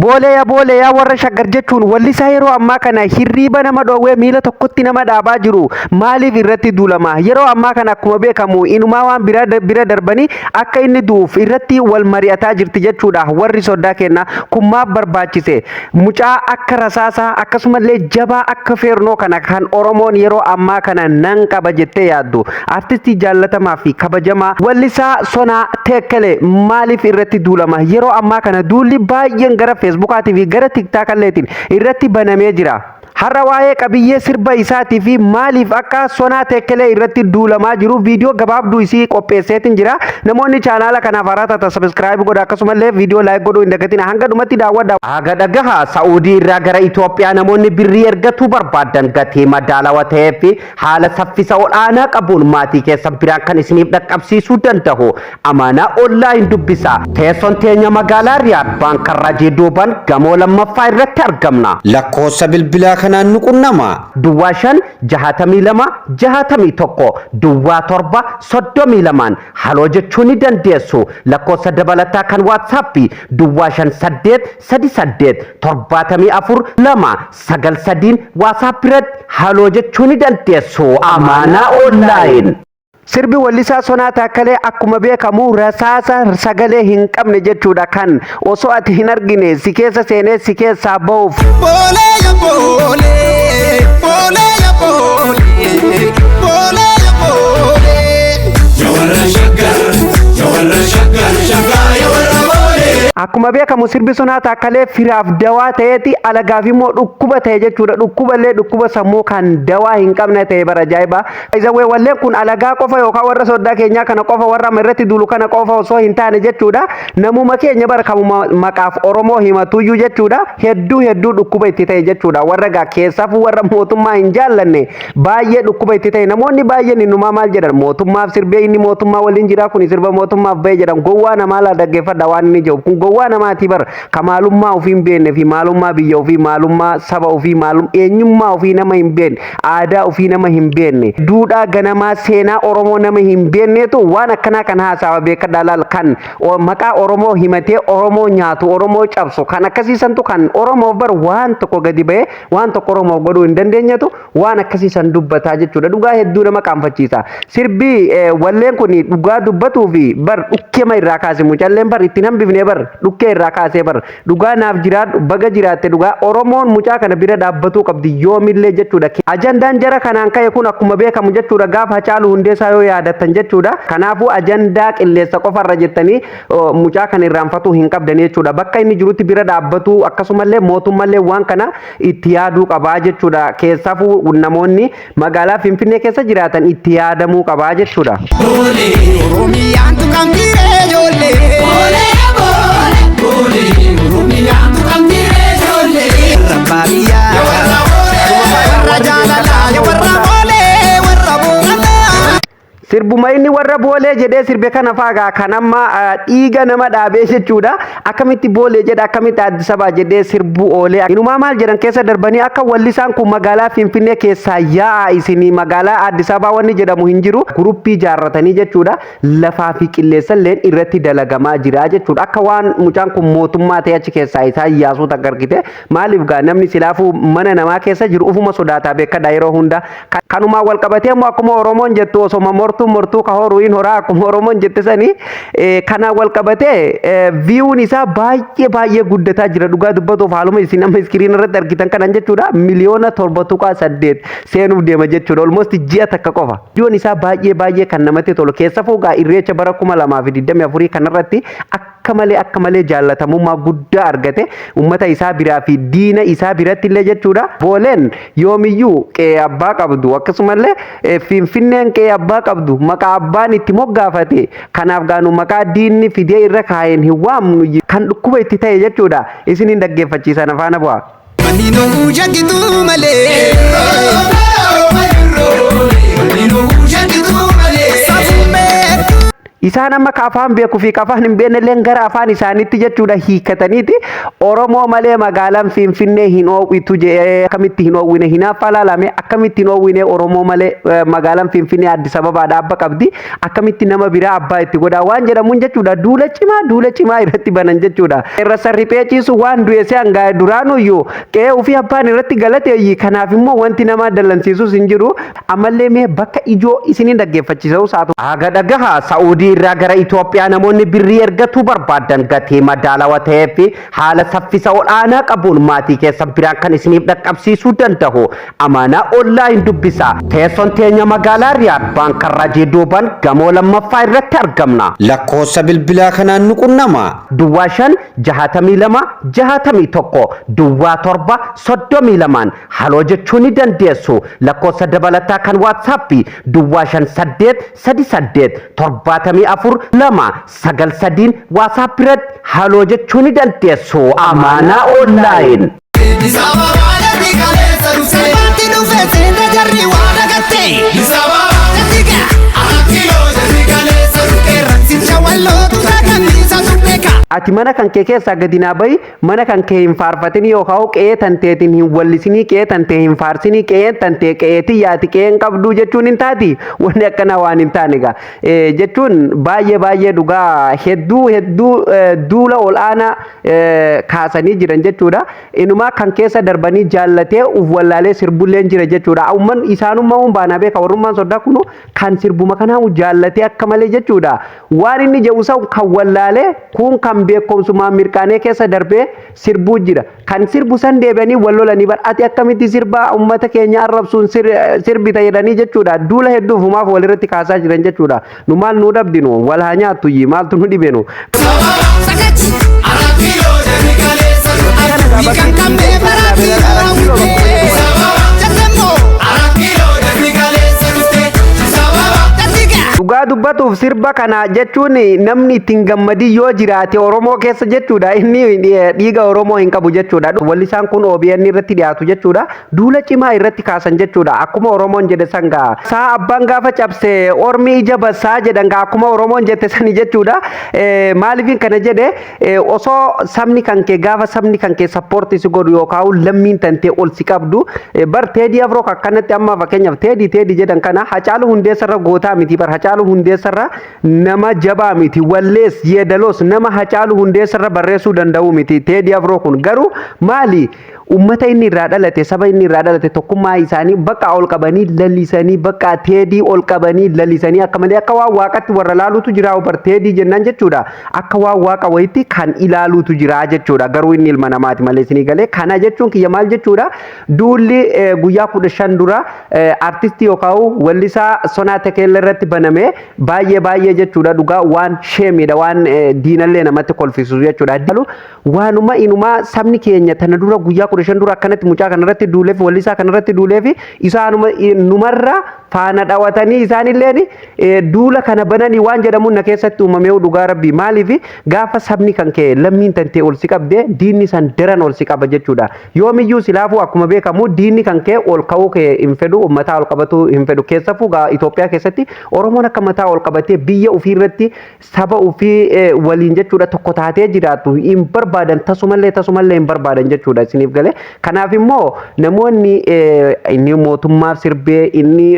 Boolee yaa boolee yaa warra Shaggar jechuun wallisaa yeroo ammaa kana hirriiba nama dhoowwee miila tokkotti nama dhaabaa jiru maaliif irratti duulama? Yeroo ammaa kana akkuma beekamu inumaa waan biraa bira darbanii akka inni du'uuf irratti wal mari'ataa jirti jechuudha. Warri soddaa keenna kun maaf barbaachise? Mucaa akka rasaasaa akkasumallee jabaa akka feernoo kana kan Oromoon yeroo ammaa kana nan qaba jettee yaaddu. Artistii jaallatamaa fi kabajamaa wallisaa Sonaa Teekkele maaliif irratti duulama? Yeroo ammaa kana duulli baay'een gara Feesbuukaatii fi gara Tiktaakalleetiin irratti banamee jira. Har'a waa'ee qabiyyee sirba isaatii fi maaliif akka Sonaa Teekkelee irratti duulamaa jiru viidiyoo gabaabduu isii qopheesseetiin jira. Namoonni chaanaala kanaaf haaraa taatan subscribe godha, akkasumallee viidiyoo like godhuu hin dagatina. Hanga dhumatti daawwadha. Haga dhagaha, Sa'uudii irraa gara Itoophiyaa namoonni birrii ergatuu barbaadan gatii madaalawa ta'ee fi haala saffisa ol'aanaa qabuun maatii keessan biraan kan isiniif dhaqqabsiisuu danda'u Amaanaa Online dubbisa. Teessoon teenya magaalaa Riyaad, Baankarrajii duuban, gamoo lammaffaa irratti argamna. Lakkoofsa bilbilaa kanaan nu qunnamaa. 05 62 61 07 32n haloo jechuu ni dandeessu. Lakkoofsa dabalataa kan WhatsApp 05 8 3 8 74 2 9 3n WhatsApp irratti haloo jechuu ni dandeessu. Amaanaa Online. Sirbi wallisaa Sonaa Taakkalee akkuma beekamu rasaasa sagalee hin qabne jechuudha, kan osoo ati hin argine si keessa seenee si keessaa bahuuf. Boolee ya boolee, boolee ya boolee, boolee ya boolee. Ya warra Shaggar, ya warra Shaggar, Shaggaa ya warra Boolee. Akkuma beekamu sirbi Sonaa Taakkalee firaaf dawaa ta'eeti alagaaf immoo dhukkuba ta'e jechuudha. Dhukkuballee dhukkuba sammuu kan dawaa hin qabne ta'e bara ajaa'ibaa. Izawwee walleen kun alagaa qofa yookaan warra soddaa keenyaa kana qofa, warra amma irratti duulu kana qofa osoo hin taane jechuudha. Namuma keenya bara kamuma maqaaf Oromoo himatuyyuu jechuudha. Hedduu hedduu dhukkuba itti ta'e jechuudha. Warra gaa keessaafuu warra mootummaa hin jaallanne baay'ee dhukkuba itti ta'e. Namoonni baay'een innumaa maal jedhan? Mootummaaf sirbee, inni mootummaa waliin jira, kun sirba mootummaaf ba'e jedhan. Gowwaa namaa laa dhaggeeffadha waan inni jedhu. Kun gowwaa namaatii bara ka maalummaa ofii hin beekne fi maalummaa biyya ofii, maalummaa saba ofii, maalum eenyummaa ofii nama hin beekne, aadaa ofii nama hin beekne, duudhaa ganamaa seenaa Oromoo nama hin beeknetu waan akkanaa kan haasawa. Beekadhaa laal, kan maqaa Oromoo himatee Oromoo nyaatu, Oromoo cabsu, kan akkasiisantu kan Oromoof bar waan tokko gadi ba'ee waan tokko Oromoof godhuu hin dandeenyetu waan akkasiisan dubbataa jechuudha. Dhugaa hedduu nama qaanfachiisa. Sirbi walleen kun dhugaa dubbatuu fi bar dhukkema irraa kaase, mucalleen bar ittiin hambifne, bar dhukkee irraa kaasee bar. Dhugaa naaf jiraadhu, baga jiraatte. Dhugaa Oromoon mucaa kana bira dhaabbatuu qabdi yoomillee jechuudha. Ajandaan jara kanaan ka'e kun akkuma beekamu jechuudha, gaafa Hacaaluu Hundeessaa yoo yaadattan jechuudha. Kanaafuu ajandaa qilleessa qofarra jettanii mucaa kana irraanfatuu hin qabdanii jechuudha. Bakka inni jirutti bira dhaabbatuu, akkasumallee mootummallee waan kana itti yaaduu qabaa jechuudha. Keessaafuu namoonni magaalaa Finfinnee keessa jiraatan itti yaadamuu qabaa jechuudha. Oromiyaan tuqamtiiree ijoollee. Boolee ya boolee, boolee Oromiyaan tuqamtiiree ijoollee. Warra baadiyyaa. Ya warra Boolee. Warra jaalalaa. Ya warra Boolee. Warra Booranaa. Sirbuma inni warra Boolee jedhee sirbe kana faagaa kan amma dhiiga nama dhaabee jechuudha. Akkamitti Boolee jedha, akkamitti Addis Ababaa jedhee sirbuu oolee. Inumaa maal jedhan? Keessa darbanii akka wallisaan kun magaalaa Finfinnee keessaa yaa'a isinii magaalaa Addis Ababaa wanni jedhamu hin jiru. Guruppii jaarratanii jechuudha. Lafaa fi qilleensalleen irratti dalagamaa jira jechuudha. Akka waan mucaan kun mootummaa ta'e achi keessaa isaan yaasuu takka argite. Maaliif gaa namni silaafuu mana namaa keessa jiru ufuma sodaataa, beekadha yeroo hunda. Kanumaan wal qabatee immoo akkuma Oromoon jettu, osoma mortuu mortuu ka horuu hin horaa, akkuma Oromoon jette sanii, kanaan wal qabatee viewn isaa baay'ee baay'ee guddataa jira. Dhugaa dubbatuuf haaluma isin amma screen irratti argitan kanan jechuudha, 7.8 miliyoona seenuuf deema jechuudha, almost ji'a takka qofa. Viidiyoon isaa baay'ee baay'ee kan namatti tolu, keessafuu gaa Irreecha bara 2024 kanarratti akka malee akka malee jaallatamummaa guddaa argate ummata isaa biraa fi diina isaa biratti illee jechuudha. Booleen yoomiyyuu qe'ee abbaa qabdu, akkasumallee Finfinneen qe'ee abbaa qabdu maqaa abbaan itti moggaafate. Kanaaf gaanu maqaa diinni fidee irra kaa'een hin waamnu kan dhukkuba itti ta'e jechuudha. Isiniin dhaggeeffachiisan afaana bu'a. Manni shakituu malee. Manni shakituu malee. Safuun beektu. Isaan amma ka afaan beekuu fi ka afaan hin beekne illee gara afaan isaaniitti jechuudha hiikkataniiti, "Oromoo malee magaalaan Finfinnee hin oowwitu" jedhee. Akkamitti hin oowwine? Hinaaffaa laalame. Akkamitti hin oowwine? Oromoo malee magaalaan Finfinnee Addis Ababaadha abba qabdi, akkamitti nama biraa abbaa itti godhaa waan jedhamuun jechuudha duula cimaa, duula cimaa irratti banan jechuudha. Irra sarriphee ciisu waan du'e se'an gaa duraanuyyuu qe'ee ofii abbaan irratti galateeyyi. Kanaaf immoo wanti nama dallansiisus hin jiru. Ammallee mee bakka ijoo isiniin dhaggeeffachiisuu saatu. Haga dhagaha, Sa'uudii irraa gara Itoophiyaa namoonni birrii ergatuu barbaadan gatii madaalawaa ta'ee fi haala saffisa ol'aanaa qabuun maatii keessan biraan kan isiniif dhaqqabsiisuu danda'u Amaanaa Online dubbisa. Teessoon teenya magaalaa Riyaad, Baankarraa duuban, gamoo lammaffaa irratti argamna. Lakkoofsa bilbilaa kanaan nu qunnama. 05 62 61 07 32 haloo jechuu ni dandeessu. Lakkoofsa dabalataa kan WhatsAppii 05 8 38 74 2 9 3 WhatsApp irratti haloo jechuu ni dandeessu. Amaanaa Online. Salphaatti dhufe seenta jarri waa dagatte. Qeerransicha wallootu sagantiisa turbeeka. Ati mana kan kee keessaa gadi naa bahi, mana kan kee hin faarfatin yookaan qe'ee tanteetiin hin wallisinii, qe'ee tantee hin faarsinii, qe'een tantee qe'eetii yaati, qe'een qabduu jechuun hin taati. Wanni akkanaa waan hin taane egaa jechuun baay'ee baay'ee dhugaa hedduu hedduu duula ol'aanaa kaasanii jiran jechuudha. Inumaa kan keessa darbanii jaallatee uf wallaalee sirbulleen jira jechuudha. Umman isaanummaa hun baanaa beeka, warrummaan soddaa kunu kan sirbuma kanaa jaallatee akka malee jechuudha. Waan inni jedhu san kan wallaalee kun kan beekumsumaan mirqaanee keessa darbee sirbuu jira. Kan sirbu san deebi'anii wal lolanii bar, "Ati akkamitti sirbaa uummata keenya arrabsuun sirbita?" jedhanii jechuudha. Duula hedduuf humaaf walirratti kaasaa jiran jechuudha. Nu maal nu dhabdinu? Wal haa nyaattu, maaltu nu dhibenu? Sagachi. Kan qabnee baraatti raawwite. Jallemmoo. Jalliga. Dhugaa dubbatuuf sirba kana jechuun namni ittiin gammadii yoo jiraate Oromoo keessa jechuudha, inni dhiiga Oromoo hin qabu jechuudha. Wallisaan kun OBN irratti dhiyaatu jechuudha. Duula cimaa irratti kaasan jechuudha. Akkuma Oromoon jedhe san gaa. Saa abbaan gaafa cabse ormi ija bassaa jedhan gaa, akkuma Oromoon jette sani jechuudha. Maaliifin kana jedhe? Osoo sabni kan kee, gaafa sabni kan kee support si godhu yookaan lammiin tantee ol si qabdu bar, Teedii Afroo akkanatti amma fakkeenyaaf Teedii Teedii jedhan kana Hacaaluu Hundeessarra gootaa miti bar, Hacaaluu Hundeessarra nama jabaa miti, wallees yeedaloos nama Hacaaluu Hundeessarra barreessuu danda'u miti Teedii Afroo kun. Garuu maali, ummata inni irraa dhalate, saba inni irraa dhalate, tokkummaa isaanii bakka ol qabanii lalisanii, bakka Teedii ol qabanii lalisanii akka malee akka waan waaqatti warra laaluutu jira bar Teedii jennaan jechuudha. Akka waan waaqa wayitti kan ilaaluutu jira jechuudha. Garuu inni ilma namaati malee. Isinii galee? Kana jechuun kiyya maal jechuudha? Duulli guyyaa 15 dura artistii yookaan wallisaa Sonaa Tekeella irratti baname baay'ee baay'ee jechuudha, dhugaa waan sheemiidha, waan diinallee namatti kolfisiisu jechuudha. Waanuma inumaa sabni keenya tana dura guyyaa 15 dura akkanatti mucaa kanarratti duuleef, wallisaa kanarratti duuleef, isaanuma numarra faana dhawatanii isaanilleen duula kana bananii waan jedhamu na keessatti uumamee. Dhugaa rabbii, maaliif gaafa sabni kan kee, lammiin tantee ol si qabde, diinni san daran ol si qaba jechuudha. Yoomiyyuu silaafuu akkuma beekamu diinni kan kee ol ka'uu kee hin fedhu, mataa ol qabatu hin fedhu. Keessafuu Itoophiyaa keessatti Oromoon akka mataa ol qabatee biyya ofii irratti saba ofii waliin jechuudha tokko taatee jiraattu hin barbaadan, tasumallee tasumallee hin barbaadan jechuudha. Isiniif galee? Kanaaf immoo namoonni inni mootummaaf sirbee, inni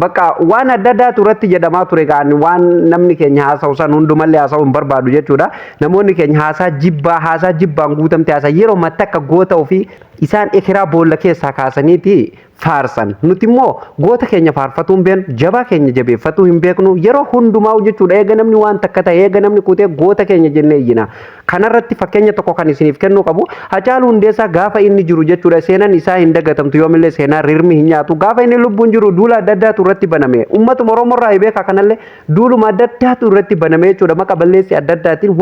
bakka waan adda addaatu irratti jedhamaa ture gaan, waan namni keenya haasa'u san hundumallee haasa'uu hin barbaadu jechuudha. Namoonni keenya haasaa jibbaa, haasaa jibbaan guutamte haasaa, yeroo matta akka goota ofii isaan ekeraa boolla keessaa kaasaniiti faarsan. Nuti immoo goota keenya faarfatuu hin beeknu, jabaa keenya jabeeffatuu hin beeknu yeroo hundumaa jechuudha. Eega namni waan takka ta'e, eega namni kutee, goota keenya jennee iyyina. Kanarratti fakkeenya tokko kan isiniif kennuu qabu, Hacaaluu Hundeessaa gaafa inni jiru jechuudha, seenaan isaa hin dagatamtu yoomillee, seenaa rirmi hin nyaatu. Gaafa inni lubbuun jiru duula adda addaatu irratti baname. Uummatuma Oromoo irraa beeka, kanallee duuluma adda addaatu irratti baname jechuudha. Maqa balleessi adda addaatiin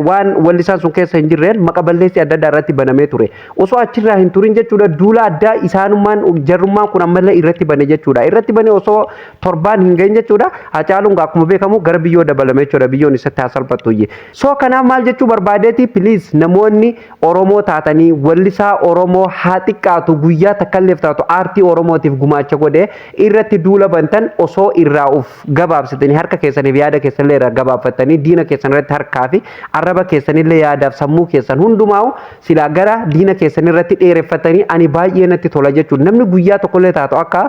waan wallisaan sun keessa hin jirreen maqa balleessi adda addaa irratti banamee ture. Osoo Osoo achirraa hin turin jechuudha, duula addaa isaanummaan jarrummaan kun ammallee irratti bane jechuudha. Irratti bane osoo torbaan hin gahin jechuudha, Hacaaluun akkuma beekamu gara biyyoo dabalame jechuudha. Biyyoon isatti haa salphattu. So kanaaf maal jechuu barbaadeeti? Please, namoonni Oromoo taatanii wallisaa Oromoo haa xiqqaatu guyyaa takkalleef taatu aartii Oromootiif gumaacha godhee irratti duula bantan, osoo irraa uf gabaabsitanii, harka keessaniif yaada keessanillee irraa gabaabfattanii, diina keessan irratti harkaa fi arraba keessanillee, yaadaaf sammuu keessan hundumaa'u silaa gara diina keessan irratti dheereffatanii ani baay'ee natti tola jechuudha. Namni guyyaa tokkollee taatu, akka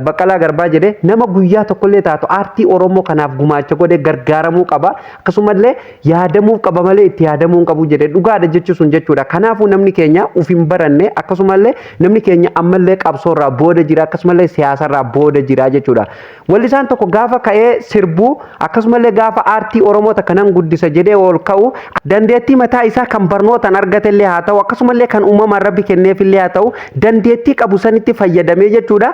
Baqqalaa Garbaa jedhe, nama guyyaa tokkollee taatu aartii Oromoo kanaaf gumaacha godhe gargaaramuu qaba. Akkasumallee yaadamuu qaba malee itti yaadamuu hin qabu jedhe. Dhugaadha jechi sun jechuudha. Kanaafuu namni keenya uf hin baranne, akkasumallee namni keenya ammallee qabsoorraa booda jira, akkasumallee siyaasarraa booda jira jechuudha. Wallisaan tokko gaafa ka'ee sirbuu, akkasumallee gaafa aartii Oromoo takka nan guddisa jedhee ol ka'u, dandeettii mataa isaa kan barnootaan argatellee haa ta'u, akkasumallee kan uumamaan Rabbi kenneefillee haa ta'u, dandeettii qabu sanitti fayyadamee jechuudha.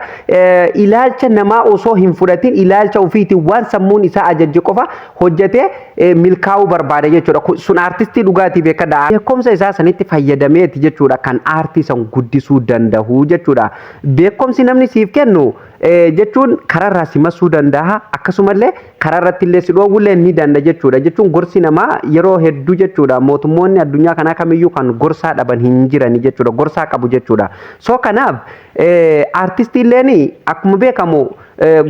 Ilaalcha namaa osoo hin fudhatin, ilaalcha ofiitiin waan sammuun isaa ajajje qofa hojjetee milkaa'uu barbaada jechuudha. Sun aartistii dhugaatii beekadha. Beekumsa isaa sanitti fayyadameeti jechuudha kan aartii san guddisuu danda'u jechuudha. Beekumsi namni siif kennu jechuun kararraa si masuu danda'a, akkasumallee kararratti illee si dhoowwullee ni danda'a jechuudha. Jechuun gorsi namaa yeroo hedduu jechuudha, mootummoonni addunyaa kanaa kamiyyuu kan gorsaa dhaban hin jirani jechuudha. Gorsaa qabu jechuudha. So kanaaf aartistiilleen akkuma beekamu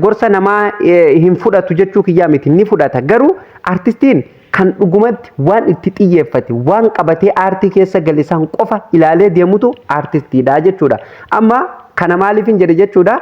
gorsa namaa hin fudhatu jechuu kiyyaa miti, ni fudhata. Garuu aartistiin kan dhugumatti waan itti xiyyeeffate, waan qabatee aartii keessa gale san qofa ilaalee deemutu aartistiidha jechuudha. Amma kana maaliif hin jedhe jechuudha,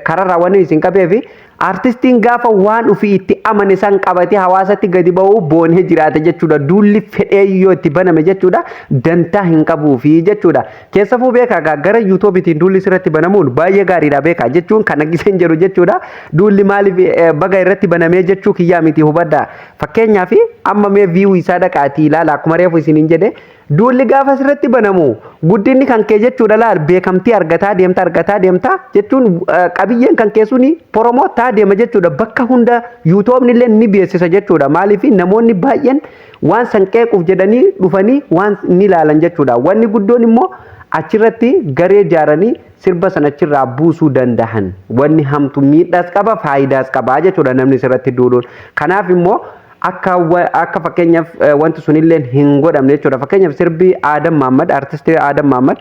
kararraa wanni isin qabeefi, aartistiin gaafa waan ofii itti amane san qabatee hawaasatti gadi ba'uu boonee jiraata jechuudha. Duulli fedhee yoo itti baname jechuudha, dantaa hin qabuufi jechuudha. Keessafuu beekaa, gara YouTubeitiin duulli sirratti banamuun baay'ee gaariidha beekaa jechuun kana giseen jedhu jechuudha. Duulli maaliif baga irratti banamee jechuu kiyyaa miti, hubadhaa. Fakkeenyaaf amma mee view isaa dhaqaatii ilaala. Akkuma reefu isiniin jedhe, duulli gaafa sirratti banamu guddinni kan kee jechuudha, laal, beekamtii argataa deemta, argataa deemta jechuun qabiyyeen kan kee suni promote deema jechuudha. Bakka hunda YouTubeni illee ni beeksisa jechuudha. Maaliif? Namoonni baay'een waan san qeequuf jedhanii dhufanii waan ni ilaalan jechuudha. Wanni guddoon immoo achirratti garee ijaaranii sirba sana achirraa buusuu danda'an. Wanni hamtu miidhaas qaba, faayidaas qaba jechuudha namni sirratti duuluun. Kanaaf immoo akka fakkeenyaaf wanti sunillee hin godhamne jechuudha. Fakkeenyaaf sirbi Aadam Maammad, aartistii Aadam Maammad,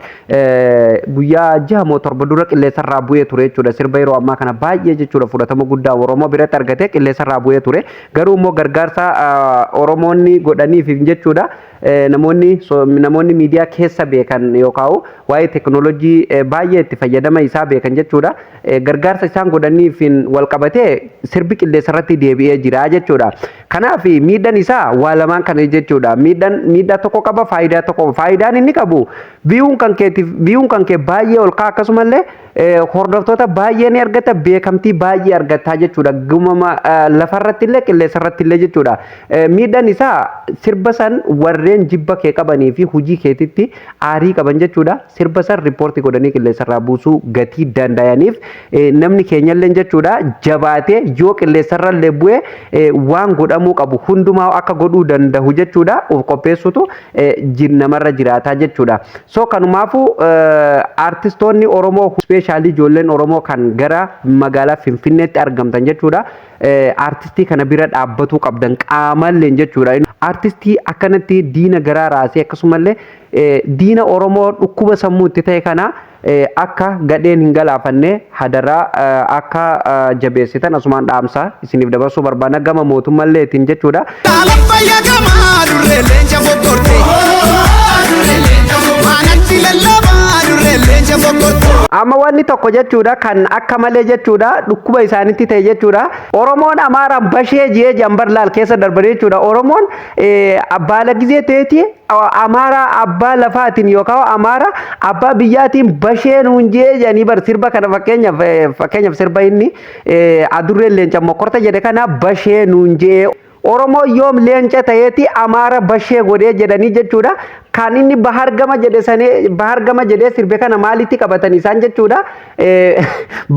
guyyaa 6 moo 7 dura qilleensarraa bu'ee ture jechuudha. Sirba yeroo ammaa kana baay'ee jechuudha fudhatama guddaa Oromoo biratti argate qilleensarraa bu'ee ture. Garuu immoo gargaarsa Oromoonni godhaniif jechuudha, namoonni miidiyaa keessa beekan yookaan waa'ee teekinooloojii baay'ee itti fayyadama isaa beekan jechuudha. Gargaarsa isaan godhaniif wal qabatee sirbi qilleensarratti deebi'ee jira jechuudha. Kanaaf miidhaan isaa waa lamaan kana jechuudha. Miidhaan miidhaa tokko qaba, faayidaa tokko qaba. Faayidaan inni qabu viewn kan kee baay'ee ol ka'a, akkasumallee hordoftoota baay'ee ni argata, beekamtii baay'ee argata jechuudha. Gumama lafarratti illee qilleensarratti illee jechuudha. Miidhaan isaa sirba san warreen jibba kee qabanii fi hojii keetitti aarii qaban jechuudha. Sirba san report godhanii qilleensarraa buusuu gatii danda'aniif, namni keenyallee jechuudha jabaatee yoo qilleensarrallee bu'e waan godhamuu qabu hundumaa akka godhuu danda'u jechuudha of qopheessutu namarra jiraataa jechuudha. So kanumaafuu aartistoonni Oromoo, especially ijoolleen Oromoo kan gara magaalaa Finfinneetti argamtan jechuudha, aartistii kana bira dhaabbatuu qabdan qaamalleen jechuudha. Aartistii akkanatti diina garaa raasee, akkasumallee diina Oromoo dhukkuba sammuu itti ta'e kana akka gadheen hin galaafanne hadaraa akka jabeessitan asumaan dhaamsa isiniif dabarsuu barbaada gama mootummalleetiin jechuudha. Laffayya gamaa durree leenca fokkorde. Maanatti lallabaa durree leenca fokkorde. Amma wanni tokko jechuudha kan akka malee jechuudha dhukkuba isaanitti ta'e jechuudha. Oromoon Amaaraan bashee jee jambar laal keessa darbanii jechuudha. Oromoon baala gizee ta'eeti Amaara abbaa lafaatiin yookaan Amaara abbaa biyyaatiin bashee nuun jee jedhanii bar sirba kana. Fakkeenyaaf sirba inni adurreen leenca mokkorta jedhe kana bashee nuun jee. Oromoo yoom leenca ta'eeti Amaara bashee godhee jedhanii jechuudha. Kan inni bahar gama jedhe sanee, bahar gama jedhee sirbe kana maalitti qabatan isaan jechuudha.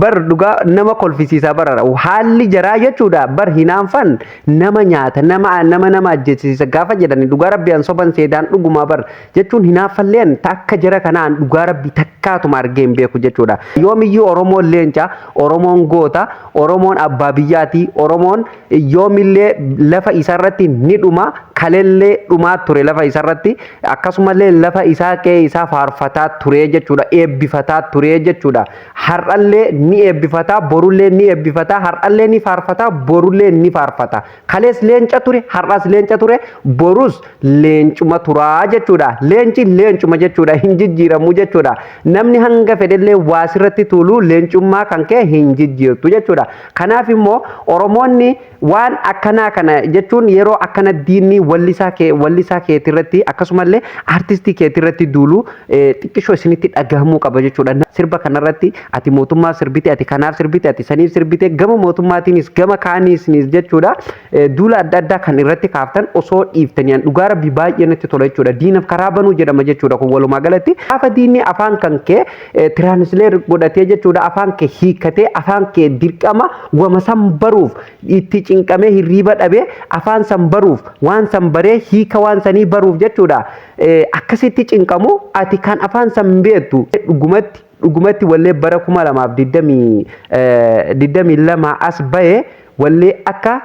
Bar dhugaa nama kolfisiisaa barara. Haalli jaraa jechuudha, bar hinaanfan nama nyaata, nama ajjeesisa gaafa jedhani, dhugaa rabbi an soban seedaan dhugumaa bar jechuun hinaaffalleen takka jara kanaan dhugaa rabbi takkaatuma argee hin beeku jechuudha. Yoomiyyuu Oromoon leenca, Oromoon goota, Oromoon abbaa biyyaati, Oromoon yoomillee lafa isarratti ni dhuma, kalellee dhumaa ture lafa isarratti, akkasumallee lafa isaa, qe'ee isaa faarfataa ture jechuudha, eebbifataa ture jechuudha. Har'allee ni eebbifataa, borullee ni eebbifataa, har'allee ni faarfataa, borullee ni faarfata. Kalees leenca ture, har'as leenca ture, borus leencuma turaa jechuudha. Leenci leencuma jechuudha, hin jijjiiramu jechuudha. Namni hanga fedhellee waa sirratti tuulu, leencummaa kan kee hin jijjiirtu jechuudha. Kanaaf immoo Oromoonni waan akkanaa kana jechuun yeroo akkana diinni wallisaa keetirratti akkasumallee artistii keetirratti duulu xiqqishoo isinitti dhagahamuu qaba jechuudha. Sirba kanarratti ati mootummaa sirbite, ati kanaaf sirbite, ati saniif sirbite, gama mootummaatiinis gama kaaniinis jechuudha. Duula adda addaa kan irratti kaaftan osoo dhiiftanii dhugaa rabbi baay'ee natti tola jechuudha. Diinaaf karaa banuu jedhama jechuudha kun walumaa galatti. Gaafa diinni afaan kan kee translate godhatee jechuudha, afaan kee hiikkatee, afaan kee dirqama wama san baruuf itti cinqamee, hirriiba dhabee, afaan san baruuf, waan san baree hiika waan sanii baruuf jechuudha. Akkasitti cinqamu, ati kan afaan san beektu dhugumatti dhugumatti wallee bara 2022 as bahe, wallee akka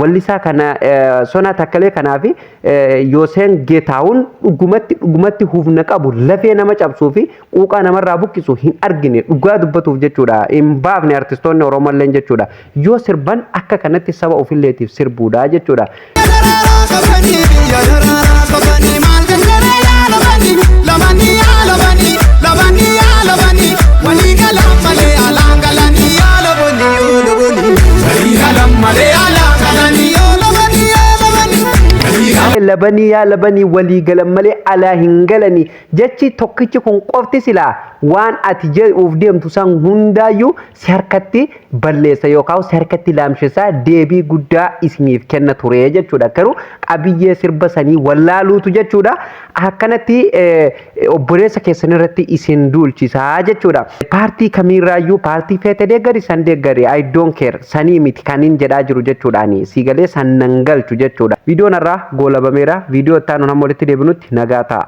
wallisaa kana Sonaa Takkalee kanaa fi Yooseen Geetaawun dhugumatti dhugumatti humna qabu, lafee nama cabsuu fi quuqaa namarraa buqqisu hin argine dhugaa dubbatuuf jechuudha. Hin baafne artistoonni Oromolleen jechuudha. Yoo sirban akka kanatti saba ofilleetiif sirbuudha jechuudha. Daraaraa qabanii biyya daraaraa qabanii maal gandaree yaalabanii lamanii yaalabanii lamanii yaalabanii walii galan malee alaan galanii yaalabanii yoo labanii walii galan malee alaan galanii yoo labanii yoo labanii. Labanii yaa labanii, walii galan malee alaa hin galanii jechi tokkichi kun qofti silaa waan ati jedhuuf deemtu san hundaayyuu si harkatti balleessa yookaan si harkatti laamshisaa deebii guddaa isiniif kenna ture jechuudha. Garuu qabiyyee sirba sanii wallaaluutu jechuudha. Akkanatti obboleessa keessan irratti isin duulchisaa jechuudha. Paartii kamiirraayyuu, paartii feete deeggari, san deeggari, I don't care, sanii miti kan hin jedhaa jiru jechuudhaani. Siigalee san nan galchu jechuudha. Viidiyoon irraa goolabameera. Viidiyoo itti aanu hamma walitti deebinutti nagaa ta'a.